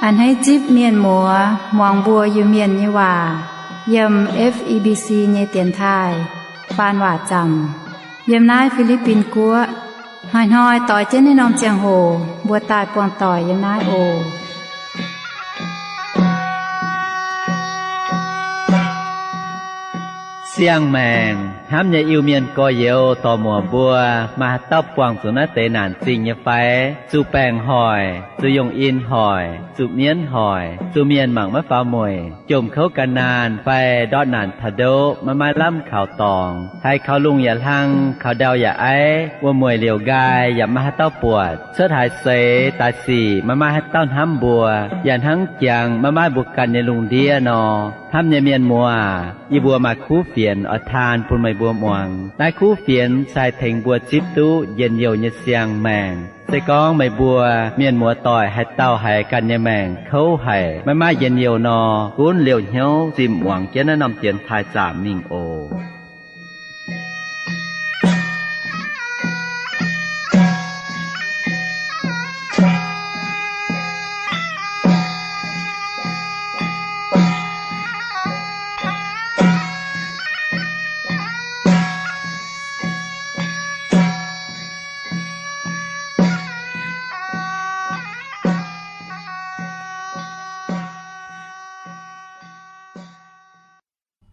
A'hneiv zipv mienh muoz muangx mbuo Iu-Mienh nyei waac yiem F E B C nyei dienx taaih faan waac zaamc yiem naaiv Fi^li^bin Guoqv. Hnoi-hnoi doix jienv naaiv norm ziangh hoc mbuo daaih buangh doic yiem naaiv oc. Siang-maengc hnamv nyei Iu-Mienh gorx-youz dorc-muoc mbuo, maaih haaix dauh buangh zuqc naaiv deix naanc zingh nyei fai? Zuqc baengc hoic, zuqc yungh in hoic, zuqc mienv hoic, zuqc mienh mangc maiv faaux mueic, jomc kouv gan naanh fai ndortv naanc taux ndoqv maiv maaih lamh kaux dorngx, haiz kaux lungh yaac hlang, kaux ndau yaac aiv, wuom-mueic liouc nqaai yaac maiv maaih haaix dauh buatc, cuotv haaix seix daaih sic maiv maaih haaix dauh hnamv mbuo, yaac hnangv jangx maiv maaih mbuo ganh nyei lungh ndiev nor. Hnamv nyei mienh muoz, yie mbuo maaih kuv fienx oix taan bun meih mbuo muangx. Naaiv kuv fienx se haih tengx mbuo zipv duqv njien-youh nyei siang-maengc. Se gorngv meih mbuo mienh muoz-doic haaix dauh haiz ganh nyei maengc kouv haic, maiv maaih njien-youh nor, gunv liouh hnyouv zimh muangx jienv naaiv norm dienx taaih zaamc mingh oc.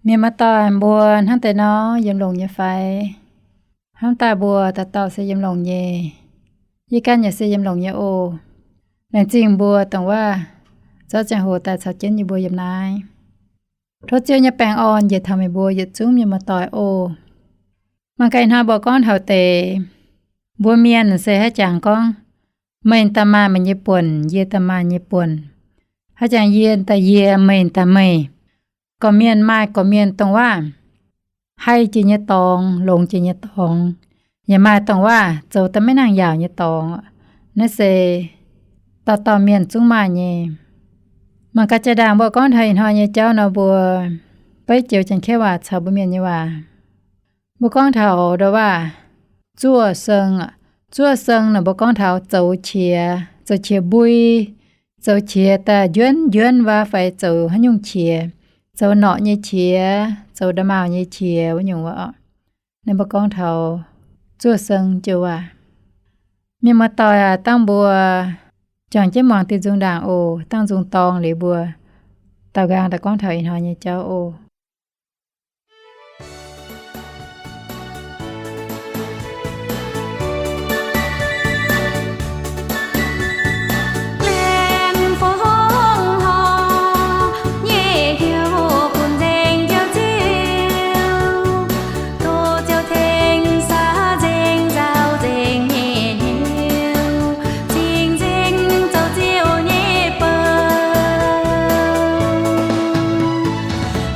Mienh muoz-doic mbuo hnamv deix nor yiem longx nyei fai? Hnamv daaih mbuo dauh dauh se yiem longx nyei. Yie ganh yaac se yiem longx nyei oc. Laengz zingh mbuo dongh waac zorqv ziangh hoc daaih caux jienv yie mbuo yiem naaiv. Tov Ziouv nyei baengh orn njiec taux meih mbuo yietc zungv mienh muoz-doic oc. Mangc gaax ih hnoi mbuo gorngv taux deix, mbuo mienh se haaix jangx gorngv, meih daaih maaih meih nyei buonc, yie daaih maaih nyei buonc. Haaix jangx yie daaih yie, meih daaih meih. Gorqv-mienh maaih gorqv-mienh dongh waac haih jiex nyei dorngx, longx jiex nyei dorngx. Yaac maaih dongh waac zoux daaih maiv nangc yaauc nyei dorngx. Naaiv se dauh dauh mienh zungv maaih nyei. Mangc gaax jaa-ndaangc mbuo gorngv taux ih hnoi nyei jauv nor, mbuo beiv joux Janx-Kaeqv waac caux mbuo mienh nyei waac. Mbuo gorngv taux ndau waac zuoqv seng. Zuoqv seng naaic mbuo gorngv taux zoux qiex, zoux qiex mbui, zoux qiex daaih njuonv njuonv waac fai zoux haaix nyungc qiex, zoux norqc nyei qiex, zoux nda'maauh nyei qiex wuov nyungc waac. Naaiv mbuo gorngv taux zuoqv seng joux waac. Mienh muoz-doic aac, dangh mbuo juangc jienv muangx diuh nzung ndaangc oc. Dangh nzung dorng liuz mbuo daaux nqaang daaih gorngv taux ih hnoi nyei jauv oc.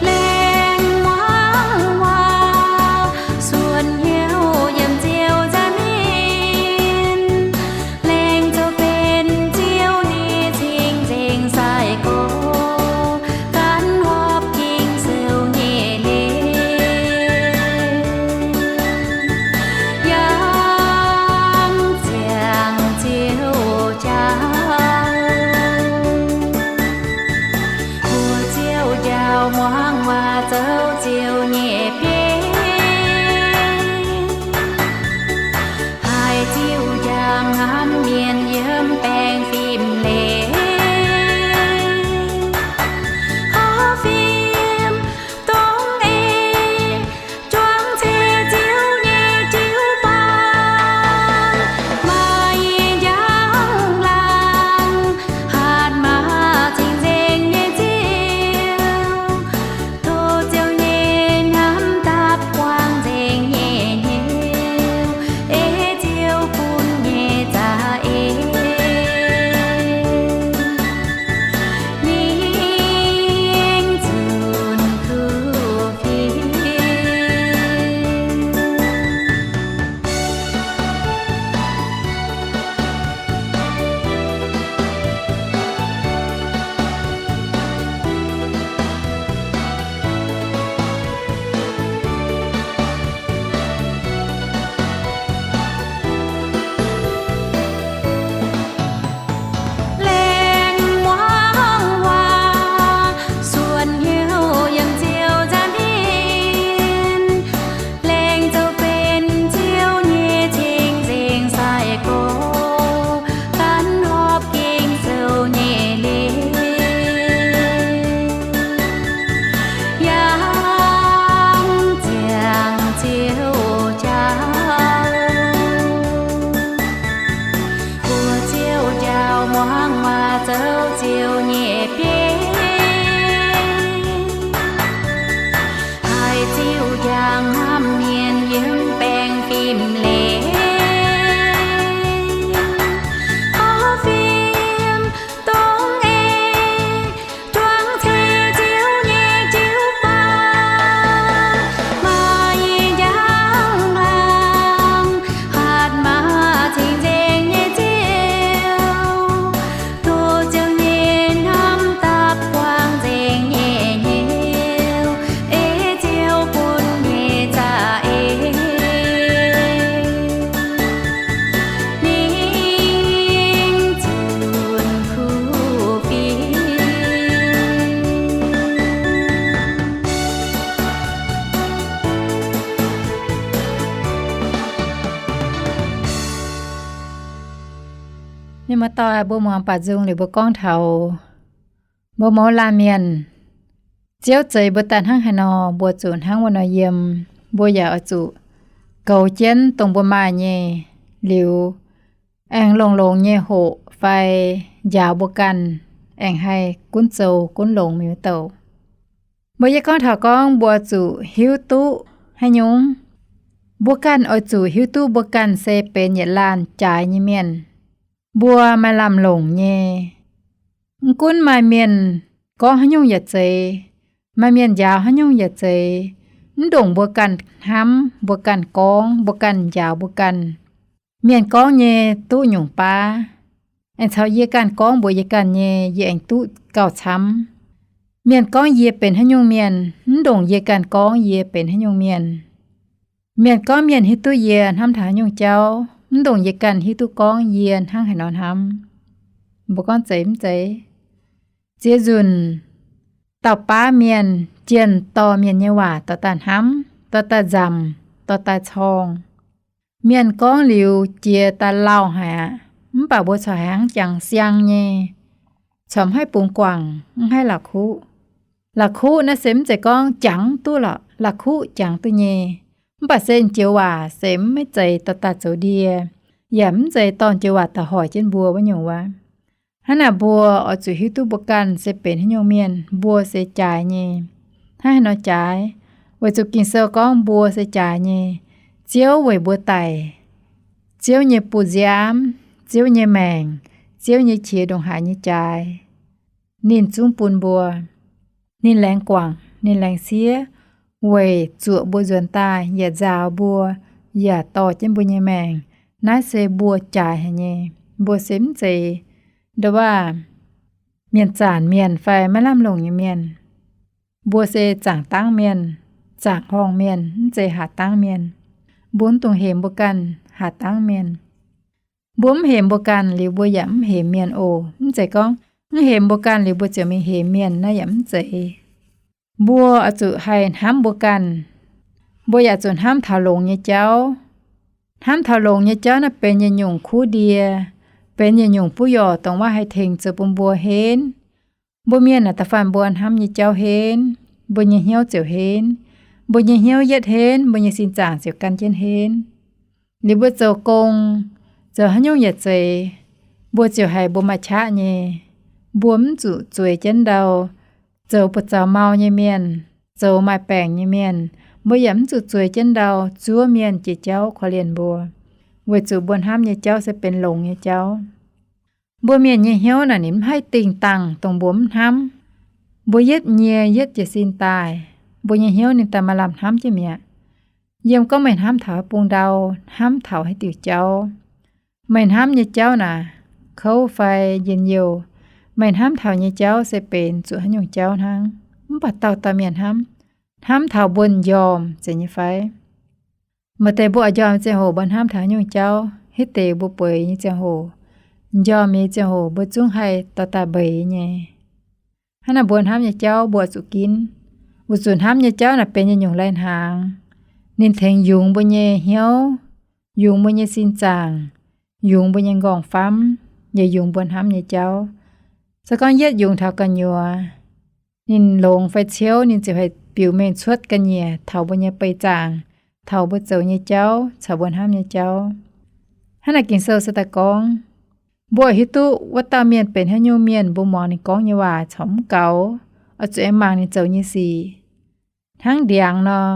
Laengz muangx waac, suonc hnyouv yiem Ziouv nzaangc mienv. Laengz zoux benx Ziouv nyei cing-nzengc sai-gorx, gaanv horpc Ging-Sou nyei leiz. Yangh ziangx Ziouv jauv, mbuox Ziouv njaaux, muangx waac zoux Ziouv nyei bieiv. Haiz Ziouv njang hnamv mienh yiem baengh fim leiz, horpc fim dongh ei, juangc ceix Ziouv nyei jiu-baang. Maaih njang-laangc hatc maaz cing-nzengc nyei Ziouv. Tov Ziouv Doix mbuo muangx baac nzung liuz mbuo gorngv taux mbuo mouz laanh mienh, Ziouv zeix mbuo daaih hnangv haaix nor, mbuo zuqc hnangv wuov nor yiem. Mbuo yaac oix zuqc goux jienv dongh mbuo maaih nyei liuz, aengx longx-longx nyei hoqc fai njaaux mbuo ganh, aengx haih gunv zoux gunv longx mingh wuov douc. Mbuo yie gorngv taux gorngv mbuo zuqc hiuv duqv haaix nyungc, mbuo ganh oix zuqc hiuv duqv mbuo ganh se benx yietc laanh jaaix nyei mienh. Mbuo maaih lamh longc nyei. Mv gunv maaih mienh gorngv haaix nyungc yaac zeiz, maaih mienh njaaux haaix nyungc yaac zeiz, mv ndongc mbuo ganh hnamv, mbuo ganh gorngv, mbuo ganh njaaux mbuo ganh. Mienh gorngv nyei duqv nyungc baav, aengx caux yie ganh gorngv mbuox yie ganh nyei, yie aengx duqv gauh camv. Mienh gorngv yie benx haaix nyungc mienh, mv ndongc yie ganh gorngv yie benx haaix nyungc mienh. Mienh gorngv mienh hiuv duqv yie hnamv taux haaix nyungc jauv, mv ndongc yie ganh hiuv duqv gorngv yie hnangv haaix nor hnamv. Mbuo gorngv zeiz mv zeiz? Ziex nzunc dauh baav mienh jienh dorh mienh nyei waac dorh daaih hnamv, dorh daaih nzamc, dorh daaih corng. Mienh gorngv liuz jiex daaih lauh haic aqv, mv baac mbuo corc haiz hnangv jangx siang nyei, corc mv haih bungx guangc, mv haih la'kuqv. La'kuqv naaiv se mv zeiz gorngv jangx duqv lorqc, la'kuqv jangx duqv nyei. Mv baac se joux waac se mv maiv zeiz dorh daaih zoux ndie, yaac mv zeiz dorh joux waac daaih hoic jienv mbuo wuov nyungc wuov. Hnangv naaic mbuo oix zuqc hiuv duqv mbuo ganh se benx haaix nyungc mienh, mbuo se jaaix nyei. Hnangv haaix nor jaaix? Weic zuqc Ging-Sou gorngv mbuo se jaaix nyei. Ziouv weic mbuo daic, Ziouv nyei bu nziaamv, Ziouv nyei maengc, Ziouv nyei qiex ndongc haaix nyei jaaix, ninh zungv bun mbuo. Ninh laengz guangc, ninh laengz siev, weic zuoqc mbuo nzuonx daaih, yaac nzaaux mbuo, yaac dorh jienv mbuo nyei maengc. Naaiv se mbuo jaaix haic nyei. Mbuo se mv zeiz nduov waac mienh zanc mienh fai maiv lamh longc nyei mienh. Mbuo se zaangc dangv mienh, zaangc horngh mienh, mv zeiz haaix dangv mienh. Mbuo mv dungx hemx mbuo ganh haaix dangv mienh. Mbuo mv hemx mbuo ganh liuz, mbuo yaac mv hemx mienh oc. Mv zeiz gorngv mv hemx mbuo ganh liuz, mbuo ziouc mingh hemx mienh, naaiv yaac mv zeiz. Mbuo oix zuqc haih hnamv mbuo ganh. Mbuo yaac zuqc hnamv taux longx nyei jauv. Hnamv taux longx nyei jauv naaiv benx yietc nyungc kuv ndie, benx yietc nyungc buov yorc dongh wuov haih tengx zoux bun mbuo henv. Mbuo mienh naaic da'faanh mbuo hnamv nyei jauv henv, mbuo nyei hnyouv ziouc henv. Mbuo nyei hnyouv yietv henv, mbuo nyei sin zaangc ziouc gan jienv henv. Liuz mbuo zoux gong, zoux haaix nyungc yietc zeiz, mbuo ziouc haiz mbuo maaih qaqv nyei. Mbuo mv zuqc zueiz jienv ndau zoux buoz zaux mau nyei mienh, zoux maaih baengc nyei mienh. Mbuo yaac mv zuqc zueiz jienv ndau zuov mienh jiex jauv korv-lienh mbuo, weic zuqc mbuo hnamv nyei jauv se benx longx nyei jauv. Mbuo mienh nyei hnyouv naaic ninh mv haih dingh dangh dongh mbuo mv hnamv. Mbuo yietv nyie yietv jiez sin daaih, mbuo nyei hnyouv ninh daaih maaih lamh hnamv jienv mi'aqv. Yiem gorngv meih hnamv taux haaix bung ndau, hnamv taux haaix diuc jauv, meih hnamv nyei jauv naaic, kouv fai njien-youh, meih hnamv taux nyei jauv se benx zuqc haaix nyungc jauv hnangv. Mv baac dauh dauh mienh hnamv, hnamv taux mbuo njormh zeiz nyei fai? Maaih deix mbuo oix njormh nyei ziangh hoc mbuo hnamv taux haaix nyungc jauv, hitv deix mbuo bueix nyei ziangh hoc, njormh nyei ziangh hoc mbuo zungv haih dorh daaih mbeix nyei. Hnangv naaic mbuo hnamv nyei jauv mbuo zuqc ginv. Weic zuqc hnamv nyei jauv naaic benx yietc nyungc lai-hnaangx. Ninh tengx yungz mbuo nyei hnyouv, yungz mbuo nyei sin zaangc, yungz mbuo nyei nqorngv-famv, yaac yungz mbuo hnamv nyei jauv. Se gorngv yietv yungz taux gu'nyuoz, ninh longx fai ciouv, ninh ziouc haih biux mengh cuotv ga'nyiec taux mbuo nyei beiv zaangc, taux mbuo zoux nyei jauv caux mbuo hnamv nyei jauv. Hnangv naaic Ging-Sou se daaih gorngv, mbuo hiuv duqv wuov dauh mienh benx haaix nyungc mienh, mbuo muangx ninh gorngv nyei waac caux mv gaux, oix zuqc aengx mangc ninh zoux nyei sic. Hnangv ndiangx nor,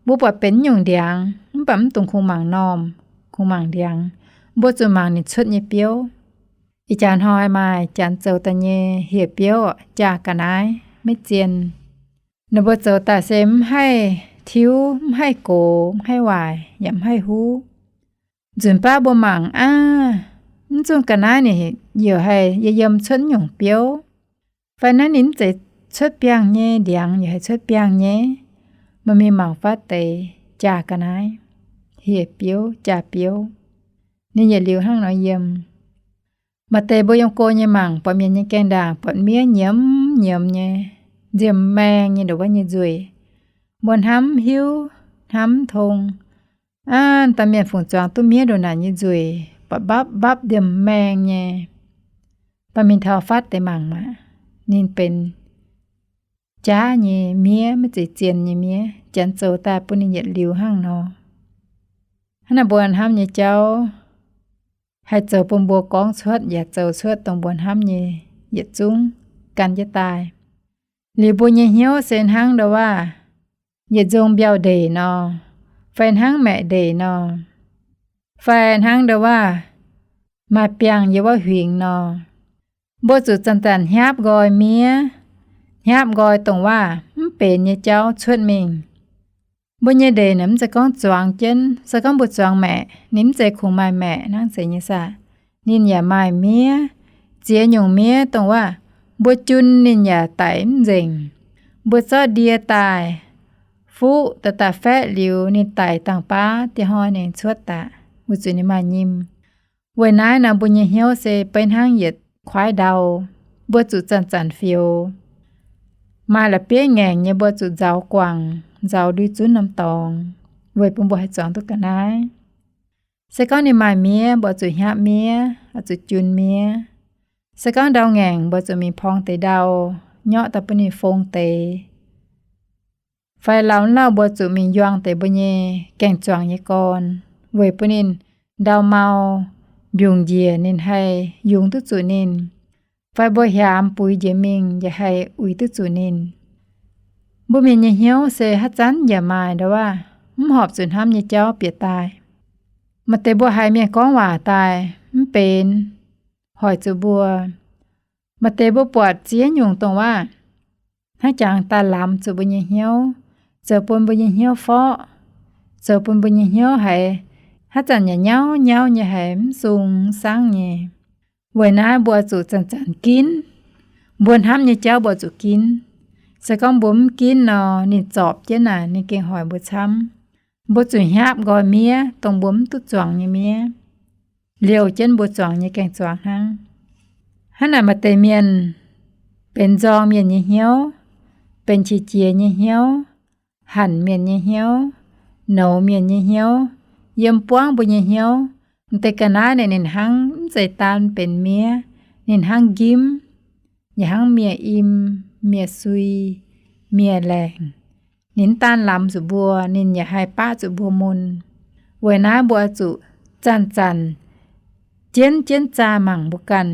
mbuo buatc benx nyungc ndiangx, mv baac mv dungx kungx mangc normh, kungx mangc ndiangx. Mbuo zuqc mangc ninh cuotv nyei biouv. Ih jaax hnoi maaih janx zoux daaih nyei hieh biouv jaa ga'naaiv maiv zien. Ninh mbuo zoux daaih se mv haih tiuv, mv haih gox, mv haih waaic, yaac mv haih huv. Nzunc baav mbuo mangc aav, mv zungh ga'naaiv ninh yaac haih yiem cuotv nyungc biouv. Fai naaiv ninh mv zeiz cuotv biangh nyei, ndiangx yaac haih cuotv biangh nyei. Meih mingh mangc faatv deix jaa ga'naaiv, hieh biouv, jaa biouv, ninh yietc liuz hnangv nor yiem. Maaih deix mbuo yiem go nyei mangc buatc mienh nyei gaengh ndaangc buatc miev nyiemz nyiemz nyei, nziemh maeng nyei ndongc wuov nyei nzueic. Mbuo hnamv hiuv, hnamv tong, aav, dauh mienh fungc zuangx duqv miev ndongc naaic nyei nzueic, buatc mbapv mbapv nziemh maeng nyei. Baamh mingh taux fatv deix mangc maah, ninh benx jaav nyei miev, maiv zeiz zien nyei miev, janx zoux daaih bun ninh yietc liuz hnangv nor. Hnangv naaic mbuo hnamv nyei jauv haih zoux bun mbuo gorngv cuotv yaac zoux cuotv dongh mbuo hnamv nyei yietc zungv gan jienv daaih. Liuz mbuo nyei hnyouv se hnangv ndo waav yietc nzong mbiauh ndeic nor, fai hnangv maeqc ndeic nor, fai hnangv ndo waav maaih biangh yiem wuov huingx nor, mbuo zuqc zanc-zanc hnyapv nqoi miev, hnyapv nqoi dongh waav mv benx nyei jauv cuotv mingh. Mbuo nyei ndeic naaic mv zeiz gorngv zuangx jienv, se gorngv mbuo zuangx maeqc, ninh mv zeiz kungx maaih maeqc hnangv zeiz nyei saah. Ninh yaac maaih miev, ziex nyungc miev dongh waav mbuo jun ninh yaac daic mv nzengc. Mbuo zorqv ndie daaih fuqv daaih daaih faeqv liuz ninh daic dangh baav dieh hnoi ninh cuotv daaih, weic zuqc ninh maaih nyim. Weic naaiv nor mbuo nyei hnyouv se beiv hnangv yietc kuaaiv ndau, mbuo zuqc zanc-zanc fioux. Maaih la'bieiv ngaengc nyei mbuo zuqc nzauz guangc, nzauz ndui zunv norm dorngx, weic bun mbuo haih zuangx duqv ga'naaiv. Se gorngv ninh maaih miev, mbuo zuqc hnyapv miev, oix zuqc jun miev. Se gorngv ndau ngaengc, mbuo zuqc mingh porng deix ndau, nyorqv daaih bun ninh fong deix. Fai lauh lauh mbuo zuqc mingh yuang deix mbuo nyei gaeng-zuangx nyei gorn, weic bun ninh ndau mau mbiungc njiec ninh haih yungz duqv zuqc ninh. Fai mbuo hiaamx buix njiec mingh yaac haih uix duqv zuqc ninh. Mbuo mienh nyei hnyouv se haaix zanc yaac maaih ndo waav mv horpc zuqc hnamv nyei jauv bieqc daaih. Maaih deix mbuo haiz mienh gorngv waac daaih mv benx, hoic zuqc mbuo. Maaih deix mbuo buatc ziex nyungc dongh waav hnangv jangx daaih lamz zuqc mbuo nyei hnyouv, zoux bun mbuo nyei hnyouv forqv, zoux bun mbuo nyei hnyouv haiz haaix zanc yaac nyauv nyauv nyei, haiz mv sung mv sangv nyei. Weic naaiv mbuo zuqc zanc-zanc ginv. Mbuo hnamv nyei jauv mbuo zuqc ginv. Se gorngv mbuo mv ginv nor, ninh zorpc jienv naaic ninh gengh hoic mbuo camv. Mbuo zuqc hnyapv nqoi miev dongh mbuo mv duqv zuangx nyei miev, liouh jienv mbuo zuangx nyei gaeng-zuangx hnangv. Hnangv naaic maaih deix mienh benx nzorng mienh nyei hnyouv, benx qiex jiez nyei hnyouv, hanc mienh nyei hnyouv, nouz mienh nyei hnyouv, yiem buangv mbuo nyei hnyouv. M'deix ga'naaiv naaic ninh hnangv mv zeiz daan benx miev, ninh hnangv njimv, yaac hnangv miev-im, miev-sui, miev-laengc. Ninh mv daan lamz zuqc mbuo, ninh yaac haih baqv zuqc mbuo mun. Weic naaiv mbuo zuqc zanc-zanc jienv jienv zaah mangc mbuo ganh.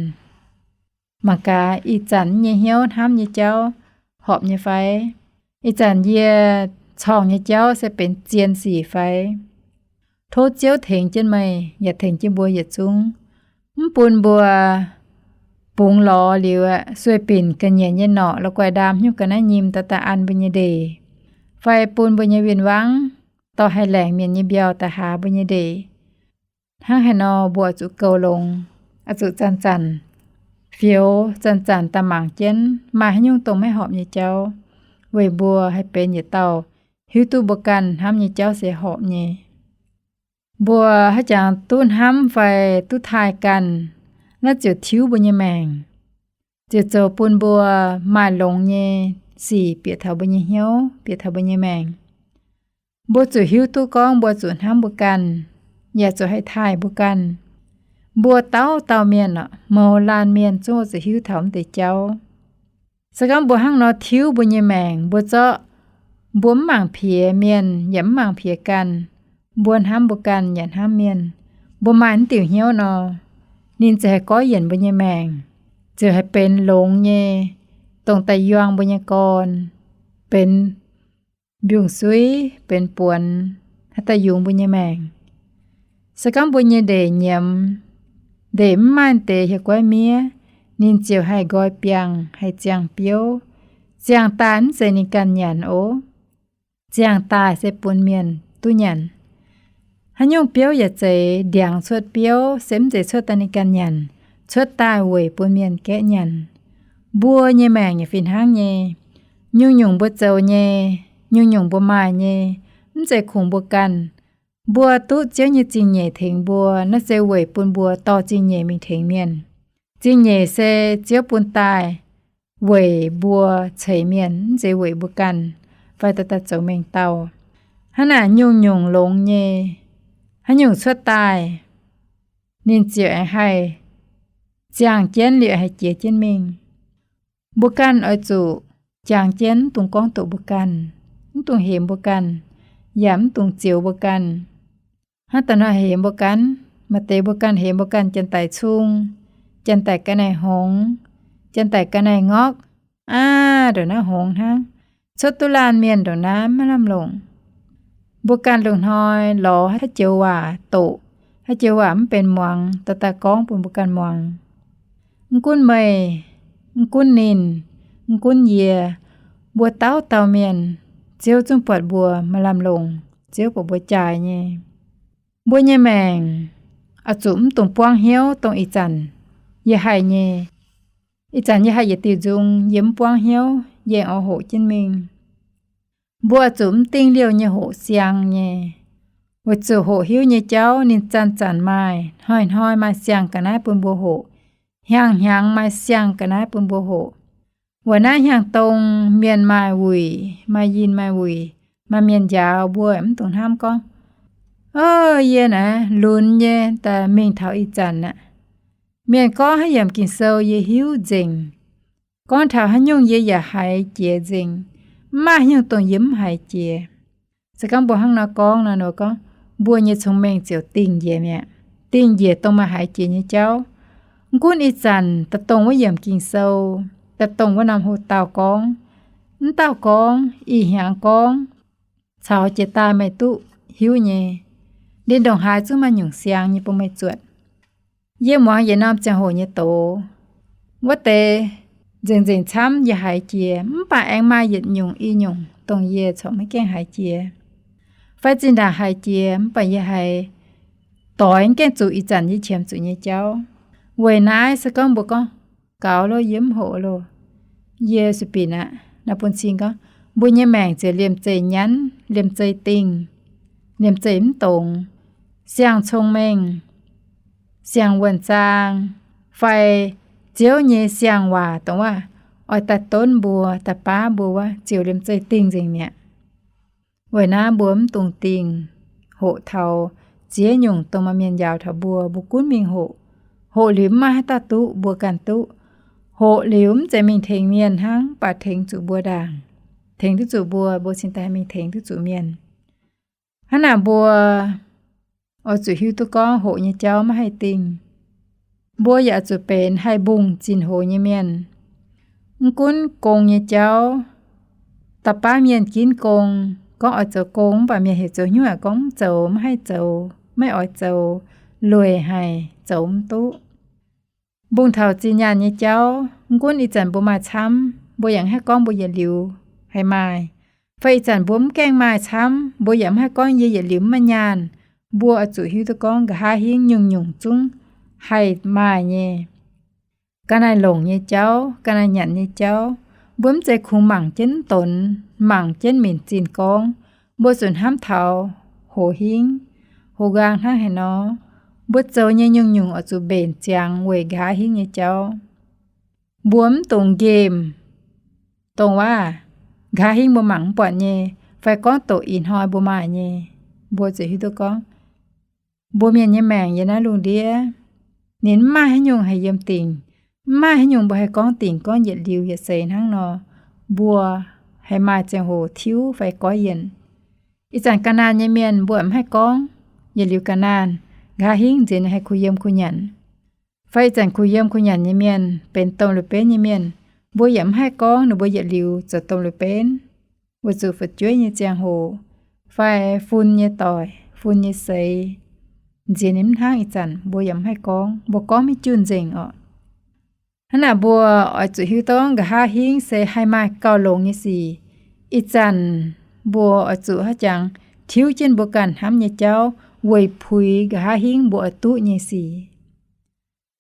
Mangc gaax ih zanc nyei hnyouv hnamv nyei jauv horpc nyei fai? Ih zanc yie corngh nyei jauv se benx zien sic fai? Tov Ziouv tengx jienv meih yaac tengx jienv mbuo yietc zungv, mv bun mbuo bungx lorz liuz aqv, sueih binc ga'nyiec nyei norqc la'guaih ndaam hnyouv ga'naaiv nyim daaih daaih an mbuo nyei ndeic, fai bun mbuo nyei win-wangv dorh haih laengc mienh nyei mbiauh daaih haaz mbuo nyei ndeic. Hnangv haaix nor mbuo zuqc goux longx, oix zuqc zanc-zanc fioux, zanc-zanc daaih mangc jienv maaih haaix nyungc dongh maiv horpc nyei jauv, weic mbuo haih benx yietc dauh hiuv duqv mbuo ganh hnamv nyei jauv se horpc nyei. Mbuo haaix jangx duqv hnamv fai duqv taaih ganh, naaiv ziouc tiuv mbuo nyei maengc, ziouc zoux bun mbuo maaih longx nyei sic bieqc taux mbuo nyei hnyouv, bieqc taux mbuo nyei maengc. Mbuo zuqc hiuv duqv gorngv mbuo zuqc hnamv mbuo ganh, yaac zuqc haih taaih mbuo ganh. Mbuo dauh dauh mienh, mouz laanh mienh zungv zuqc hiuv taux m'deix jauv. Se gorngv mbuo hnangv nor tiuv mbuo nyei maengc, mbuo zorqv mbuo mv mangc piex mienh yaac mv mangc piex ganh, mbuo hnamv mbuo ganh yaac hnamv mienh, mbuo maaih m'diuh hnyouv nor, ninh ziouc haih goiv yienc mbuo nyei maengc, ziouc haih benx longx nyei, dongh daaih yuang mbuo nyei gorn, benx mbiungc-suiv, benx buonx, haih daaih yungz mbuo nyei maengc. Se gorngv mbuo nyei ndeic nyiemz, ndeic mv maaih deix hieh guaiv miev, ninh ziouc haih nqoi biangh, haih ziangh biouv. Ziangh daaih mv zeiz ninh ganh nyanc oc. Ziangh daaih se bun mienh duqv nyanc. Haaix nyungc biouv yaac zeiz ndiangx cuotv biouv se mv zeiz cuotv daaih ninh ganh nyanc, cuotv daaih weic bun mienh gaeqv nyanc. Mbuo nyei maengc yaac fih hnangv nyei. Nyungc-nyungc mbuo zoux nyei, nyungc-nyungc mbuo maaih nyei, mv zeiz kungx mbuo ganh. Mbuo duqv Ziouv nyei zingh nyeic tengx mbuo, naaiv se weic bun mbuo dorh zingh nyeic mingh tengx mienh. Zingh nyeic se Ziouv bun daaih weic mbuo ceix mienh, mv zeiz weic mbuo ganh fai daaih daaih zoux mengh dauh. Hnangv naaic nyungc-nyungc longx nyei, haaix nyungc cuotv daaih, ninh ziouc aengx haih ziangh jienv liuz haih jiex jienv mingh. Mbuo ganh oix zuqc jangx jienv, mv dungx gorngv doqc mbuo ganh, mv dungx hemx mbuo ganh, yaac mv dungx zioux mbuo ganh. Hnangv da'hnoi hemx mbuo ganh, maaih deix mbuo ganh hemx mbuo ganh janx-daic cung, janx-daic ga'naaiv hngongx, janx-daic ga'naaiv ngorqv, aav, ndongc naaiv hngongx hnangv. Cuotv duqv laanh mienh ndongc naaiv maiv lamh longc. Mbuo ganh lungh hnoi lorz haaix joux waac doqc, haaix joux waac mv benx muangx, daaih daaih gorngv bun mbuo ganh muangx. Mv gunv meih, mv gunv ninh, mv gunv yie, mbuo dauh dauh mienh, Ziouv zungv buatc mbuo maaih lamh longc, Ziouv buatc mbuo jaaix nyei. Mbuo nyei maengc oix zuqc mv dungx buangv hnyouv dongh ih zanc yie haih nyei. Ih zanc yie haih yietc diuh nzung, yie mv buangv hnyouv, yie aengx oix hoqc jienv mingh. Mbuo oix zuqc mv dingh liouh nyei hoqc siang nyei, weic zuqc hoqc hiuv nyei jauv ninh zanc-zanc maaih, hnoi-hnoi maaih siang ga'naaiv bun mbuo hoqc, hnyangx-hnyangx maaih siang ga'naaiv bun mbuo hoqc. Weic naaiv hnyangx-dongh mienh maaih wuic, maaih yinh maaih wuic, maaih mienh njaaux, mbuo mv dungx hnamv gorngv, O, yie naaiv lunx nyei daaih mingh taux ih zanc aqv. Mienh gorngv haaix yiemc Ging-Sou yie hiuv nzengc. Gorngv taux haaix nyungc yie yaac haiz jiex nzengc. Mv maaih haaix nyungc dongh yie mv haiz jiex. Se gorngv mbuo hnangv nor gorngv nor, ninh gorngv mbuo nyei cong-mengh ziouc dingh njiec mi'aqv, dingh njiec dongh maaih haiz jiex nyei jauv. Mv gunv ih zanc daaih dongh wuov yiemc Ging-Sou, daaih dongh wuov norm hoc-dauh gorngv, mv dauh gorngv, ih hnyangx gorngv, caux jiex daaih meih duqv hiuv nyei. Ninh ndongc haaix zungv maaih nyungc siang nyei bun meih zuotc. Yie muangx yietc norm ziangh hoc nyei doz. Wuov deix nzengc-nzengc camv yie haiz jiex, mv baac aengx maaih yietc nyungc i nyungc dongh yie corc maiv gaengh haiz jiex, fai zinh ndaangc haiz jiex mv baac yie haiz doix mv gaengh zuqc ih zanc yie qiemx zuqc nyei jauv. Weic naaiv se gorngv mbuo gorngv, Gaux loh, yie mv hoqc loh, yie sueih binc aqv, naaiv bun cing gorngv mbuo nyei maengc ziouc liemh zeih nyanv, liemh zeih dingh, liemh zeih mv dongz, siang-cong-mengh, siang-wuonh zaang, fai Ziouv nyei siang-waac dongh waac oix daaih donv mbuo, daaih baav mbuo wuov, ziouc liemh zeih dingh nzengc mi'aqv. Weic naaiv mbuo mv dungx dingh hoqc taux ziex nyungc dongh maaih mienh njaaux taux mbuo, mbuo gunv mingh hoqc. Hoqc liuz mv maaih haaix dauh duqv, mbuo ganh duqv. Hoqc liuz mv zeiz mingh tengx mienh hnangv, mv baac tengx zuqc mbuo ndaangc. Tengx duqv zuqc mbuo, mbuo cingx daaih mingh tengx duqv zuqc mienh. Hnangv naaic mbuo oix zuqc hiuv duqv gorngv hoqc nyei jauv maiv haih dingh. Mbuo yaac zuqc benx haih mbungh zinh hoz nyei mienh. Mv gunv gong nyei jauv, da'baav mienh ginv gong, gorngv oix zoux gong mv baac mienh heuc zoux hnyouv aqv, gorngv mv zoux, maiv haih zoux, maiv oix zoux, lueic haic, zoux mv duqv. Mbungh taux zinh nyaanh nyei jauv, mv gunv ih zanc mbuo maaih camv, mbuo yaac mv haih gorngv mbuo yietc liuz haih maaih. Fai ih zanc mbuo mv gaengh maaih camv, mbuo yaac mv haih gorngv yie yietc liuz mv maaih nyaanh. Mbuo oix zuqc hiuv duqv gorngv nqa'haav hingv nyungc-nyungc zungv haih maaih nyei. Ga'naaiv longc nyei jauv, ga'naaiv nyanc nyei jauv, mbuo mv zeiz kungx mangc jienv donx, mangc jienv minc zinh gorngv. Mbuo zuqc hnamv taux hoz hingv, hoz nqaang hnangv haaix nor. Mbuo zoux nyei nyungc-nyungc oix zuqc mbenc ziangx weic nqa'haav hingv nyei jauv. Mbuo mv dungx nqemh dongh waac nqa'haav hingv mbuo mangc mv buatc nyei, fai gorngv doqc ih hnoi mbuo maaih nyei. Mbuo zuqc hiuv duqv gorngv mbuo mienh nyei maengc yiem naaiv lungh ndiev, ninh mv maaih haaix nyungc haih yiem dingc. Mv maaih haaix nyungc mbuo haih gorngv dingc gorngv yietc liuz yietc seix hnangv nor, mbuo haih maaih ziangh hoc tiuv fai goiv yienh. Ih zanc ga'naanh nyei mienh mbuo mv haih gorngv yietc liuz ga'naanh, nqa'haav hingv nziex ninh haih kuh yiem kuh nyanc. Fai ih zanc kuh yiem kuh nyanc nyei mienh benx domh liuz benv nyei mienh, mbuo yaac mv haih gorngv ninh mbuo yietc liuz zoux domh liuz benv, weic zuqc fu'jueiv nyei ziangh hoc fai fun nyei doic, fun nyei seix, nziex ninh mv hnangv ih zanc mbuo yaac mv haih gorngv, mbuo gorngv maiv junh nzengc orqc. Hnangv naaic mbuo oix zuqc hiuv duqv nqa'haav hingv se haih maaih gauh longx nyei sic. Ih zanc mbuo oix zuqc haaix jangx tiuv jienv mbuo ganh hnamv nyei jauv weic puix nqa'haav hingv mbuo oix duqv nyei sic.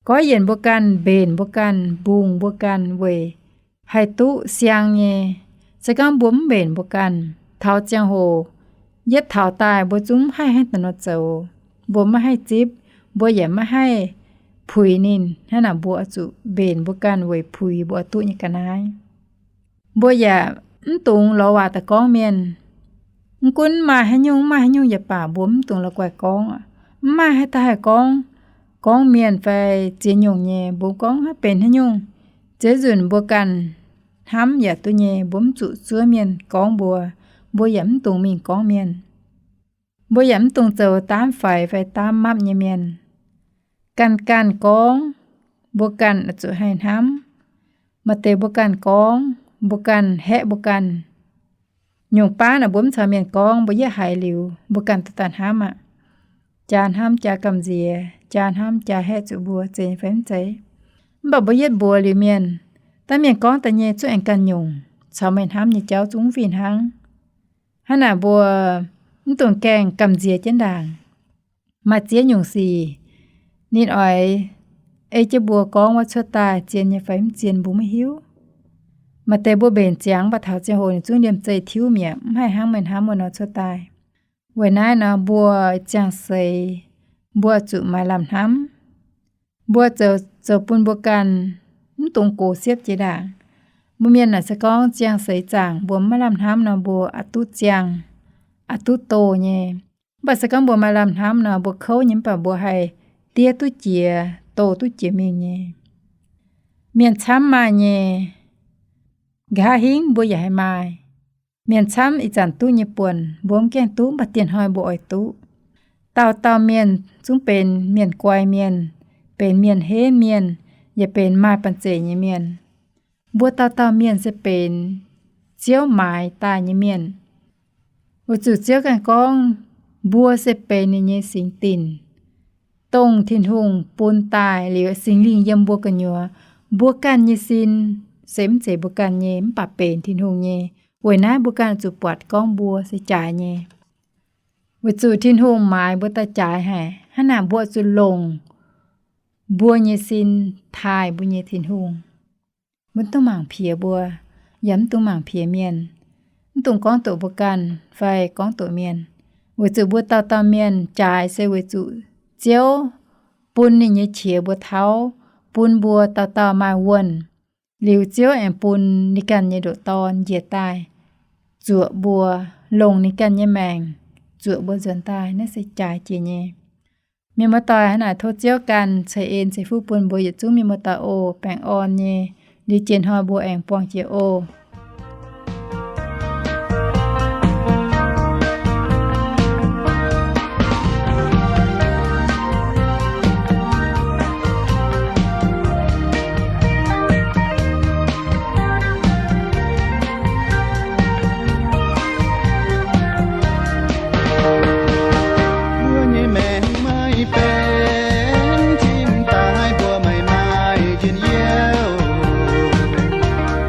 Goiv yienc mbuo ganh, mbenc mbuo ganh, mbungh mbuo ganh weic haih duqv siang nyei. Se gorngv mbuo mv mbenc mbuo ganh, taux ziangh hoc yietv taux daaih mbuo zungv mv haih hnangv da'nor zoux. Mbuo maiv haih zipv, mbuo yaac maiv haih puix ninh. Hnangv naaic mbuo oix zuqc mbenc mbuo ganh weic puix mbuo oix duqv nyei ga'naaiv. Mbuo yaac mv dungx lorz waac daaih gorngv mienh. Mv gunv maaih haaix nyungc, mv maaih haaix nyungc yaac baac mbuo mv dungx la'guaih gorngv. Mv maaih haaix dauh haih gorngv gorngv mienh fai ziex nyungc nyei, mbuo gorngv haaix benx haaix nyungc, ziex nzunc mbuo ganh hnamv yaac duqv nyei. Mbuo mv zuqc zuov mienh gorngv mbuo, mbuo yaac mv dungx mingh gorngv mienh. Mbuo yaac mv dungx zoux daamv faix fai daamv mapv nyei mienh. Ganh ganh gorngv, mbuo ganh oix zuqc haih hnamv. Maaih deix mbuo ganh gorngv, mbuo ganh haeqv mbuo ganh. Nyungc baav naaic mbuo mv caux mienh gorngv, mbuo yietv haiz liuz, mbuo ganh duqv daaih hnamv aqv. Jaa hnamv jaa gamh nziex, jaa hnamv jaa haeqv zuqc mbuo zeiz fai mv zeiz. Mv baac mbuo yietv mbuox liuz mienh, dangh mienh gorngv daaih nyei zungv aengx ganh nyungc, caux meih hnamv nyei jauv zungv mv fih hnangv. Hnangv naaic mbuo mv dungx gaengh gamh nziex jienv ndaangc. Maaih ziex nyungc sic, ninh oix ei jienv mbuo gorngv wuov cuotv daaih zien nyei fai mv zien mbuo maiv hiuv. Maaih deix mbuo mbenc ziangx mv baac taux ziangh hoc ninh zungv liemh zeih tiuv mi'aqv, mv haih hnangv meih hnamv wuov nor cuotv daaih. Weic naaiv nor mbuo ziangh seix mbuo zuqc maaih lamh hnamv. Mbuo zoux, zoux bun mbuo ganh mv dungx gox siepv jiex ndaangc. Mbuo mienh naaic se gorngv ziangh seix zaangc mbuo maiv lamh hnamv nor mbuo aqc duqv ziangh, aqc duqv doh nyei. Mv baac se gorngv mbuo maaih lamh hnamv nor mbuo kouv nyei mv baac mbuo haih diev duqv jiex, doh duqv jiex mingh nyei. Mienh camv maaih nyei, nqa'haav hingv mbuo yaac haih maaih. Mienh camv ih zanc duqv nyei buonc mbuo mv gaengh duqv mv baac dieh hnoi mbuo oix duqv. Dauh dauh mienh zungv benx mienh guai mienh, benx mienh henv mienh, yaac benx maaih banh zeic nyei mienh. Mbuo dauh dauh mienh se benx Ziouv maaiz daaih nyei mienh. Weic zuqc Ziouv ganh gorngv, mbuo se benx ninh nyei singx dinc, dongh Tin-Hungh bun daaih liuz Singx Lingh yiem mbuo gu'nyuoz. Mbuo ganh nyei sin se mv zeiz mbuo ganh nyei mv baac benx Tin-Hungh nyei. Weic naaiv mbuo ganh zuqc buatc gorngv mbuo se jaaix nyei. Weic zuqc Tin-Hungh maaiz mbuo daaih jaaix haic. Hnangv naaic mbuo zuqc longc mbuo nyei sin taaih mbuo nyei Tin-Hungh. Mv dungx mangc piex mbuo, yaac mv dungx mangc piex mienh. Mv dungx gorngv doqc mbuo ganh fai gorngv doqc mienh. Weic zuqc mbuo dauh dauh mienh jaaix se weic zuqc Ziouv bun ninh nyei qiex mbuo tauv, bun mbuo dauh dauh maaih wuonh. Liuz Ziouv aengx bun ninh ganh nyei ndoqc Dorn njiec daaih zuoqc mbuo, longc ninh ganh nyei maengc zuoqc mbuo nzuonx daaih. Naaiv se jaaix jiex nyei. Mienh muoz-doic, hnangv naaic tov Ziouv ganh ceix en ceix fuqv bun mbuo yietc zungv mienh muoz-doic oc. Baengh orn nyei, liuz jiex hnoi mbuo aengx buangh jiex oc. Mbuo nyei maengc maiv benx cim daaih mbuo maiv maaih njien-youh.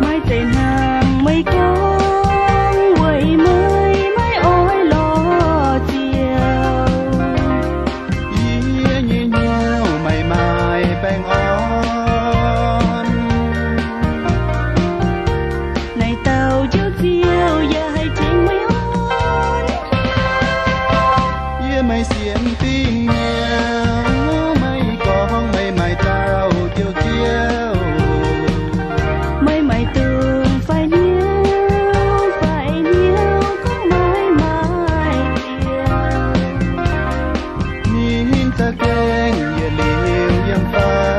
Maaih deix hnangv meih gorngv weic meih maiv oix lorz Ziouv. Yie nyei hnyouv maiv maaih baengh orn. Naaiv dauh Njoux Ziouv yaac haih tengx meih orn. Yie maiv sienx fim hnyouv, maiv gorngv meih maaih dauh Njoux Ziouv. Meih maaih dongh faix hnyouv, faix hnyouv gorngv maiv maaih Ziouv. Ninh za'gengh yietc liuz yiem fai?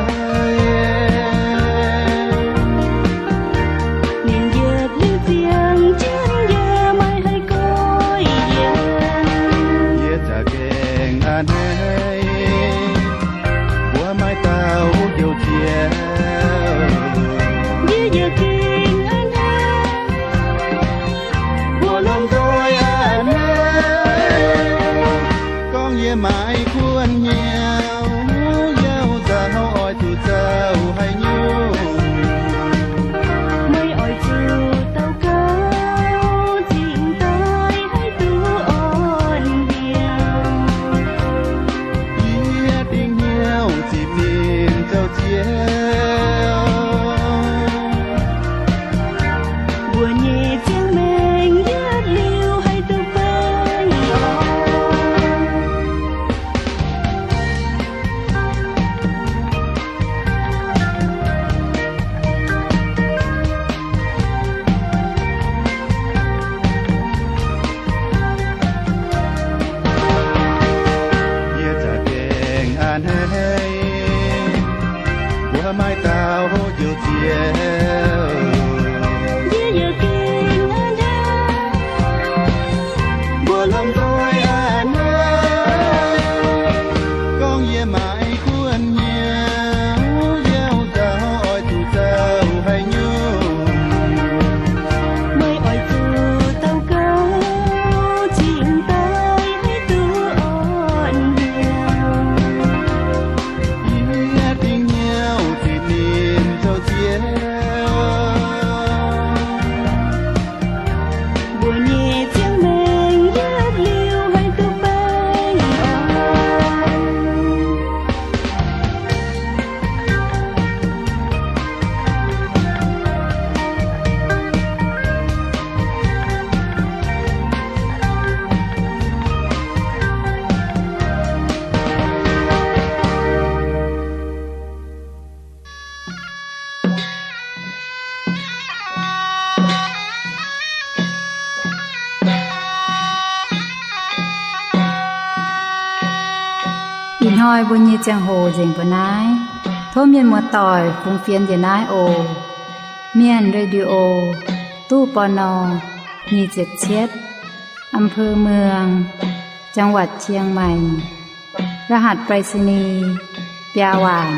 Ninh yietc liuz ziangh jienv yie maiv haih goiv yiem. Yie za'gengh a'hneiv mbuo maaih dauh Njoux Ziouv. Yie yietc zingh a'hneiv mbuo lomh nzoih a'hneiv. Gorngv yie maiv kuonx hnyouv, yauv nzauh oix zuqc zoux haaix nyungc? Meih oix zuqc daux gaux, zingh daaih haih duqv orn mbiauh. Yie dingc hnyouv zipv ninh zoux Ziouv. Mbuo nyei ziangh maengc yietc liuz haih duqv baengh orn. Ih hnoi mbuo nyei ziangh hoc nzengc mbuo naaiv. Tov mienh muoz-doic fungx fienx njiec naaiv oc. Mienh Radio, ตู้ ปณ. nyic ziepc cietv, อำเภอเมือง จังหวัดเชียงใหม่ รหัสไปรษณีย์ biaa waanc.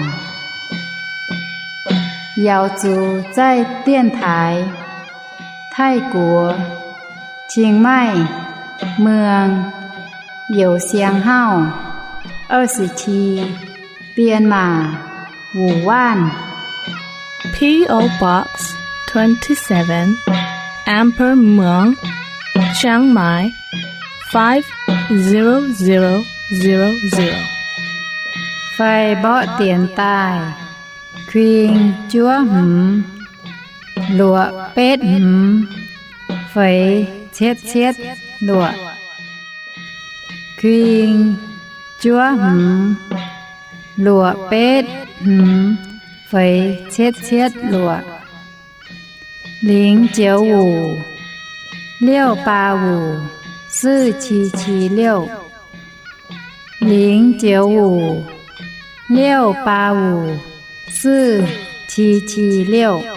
Yaux zuqc zaih dienx taaix Taiv-Guoqv, Qing Maih Muang, Youz Siang Hauv, 二十七, Bienh Maac, Wuc Waanv. P O Box twenty-seven, อำเภอเมือง เชียงใหม่ five zero zero zero zero. Fai mborqv dienx daaih, kuing juov hmz, luoqc betv hmz, feix cietv cietv luoqc. Kuing juov hmz, luoqc betv hmz, feix cietv cietv luoqc. 零九五, 六八五, 四七七六. 零九五, 六八五, 四七七六.